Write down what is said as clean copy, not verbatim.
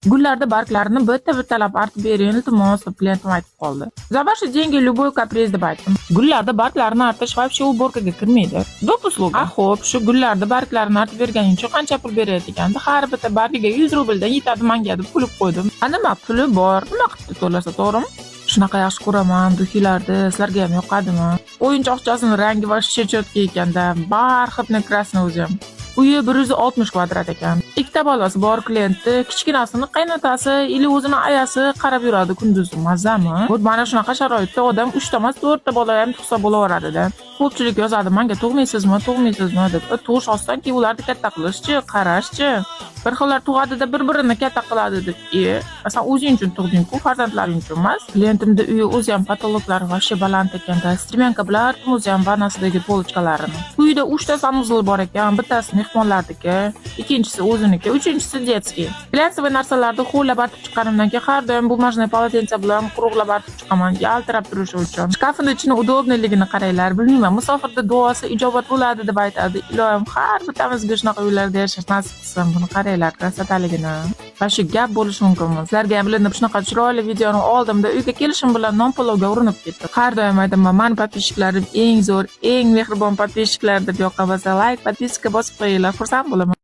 Gullarni barglarini bitta bittalab artib bering, iltimos, deb klientim aytib qoldi. "За ваши деньги любой каприз", deb aytdim. Gullarni barglarini artish вообще уборка ga kirmaydi. Доп услуга. A xo'p, shu gullarni barglarini artib berganing uchun qancha pul berayotgandi? Har bitta bargiga 100 rubldan yetadi manga, deb kulib qo'ydim. A nima puli bor, nima qilibdi to'lasa, to'g'rimi? Shunaqa yaxshi ko'raman духи larni, sizlarga ham yoqadimi? O'yinchoqchasini rangi вообще четкий ekanda, бархатный красный o'zi ham. Uyi 160 kvadrat ekan. Ikkita bolasi bor klientni, kichkinasini qaynotasi или o'zini ayasi qarab yuradi kunduzi. Mazami? Вот mana shunaqa sharoitda odam 3 ta emas, 4 ta bola ham tug'sa bo'laveradida. Ko'pchilik yozadi, "Menga tug'maysizmi, tug'maysizmi?" deb. E, tug'ish osonki, keyin ularni katta qilishchi, qarashchi. Bir xillar tug'adida bir-birini katta qiladi deb. E, san o'zing uchun tug'ding-ku, farzandlaring uchun emas. Klientimda uyi o'zi ham потолок lari вообще baland ekanda. Стремянка bilan artdim o'zi ham vannasidagi полочка larini. Uyda 3 ta санузел bor ekan, bittasi mehmonlarniki, ikkinchisi o'ziniki, uchinchisi детский. Глянцевый narsalarni ho'llab artib chiqqanimdan keyin har doim бумажный полотенце bilan quruqlab artib chiqaman, yaltirab turishi uchun. Shkafini ichini удобный ligini qaranglar. Bilmayman, musofirda duosi ijobat bo'ladi deb aytadi. Iloyim, har bittamizga shunaqa uylarda yashash nasib qilsin. Buni qaranglar, красота ligini. Va shu gap bo'lishi mumkinmi? Sizlarga ham bilinib shunaqa chiroyli videoni oldimda uyga kelishim bilan non palovga urinib ketdim. Har doim aytaman, mani подписчик larim eng zo'r, eng mehribon подписчик lar deb. Yoqqan bo'lsa, layk, подписка bosib qo'yinglar, xursand bo'laman.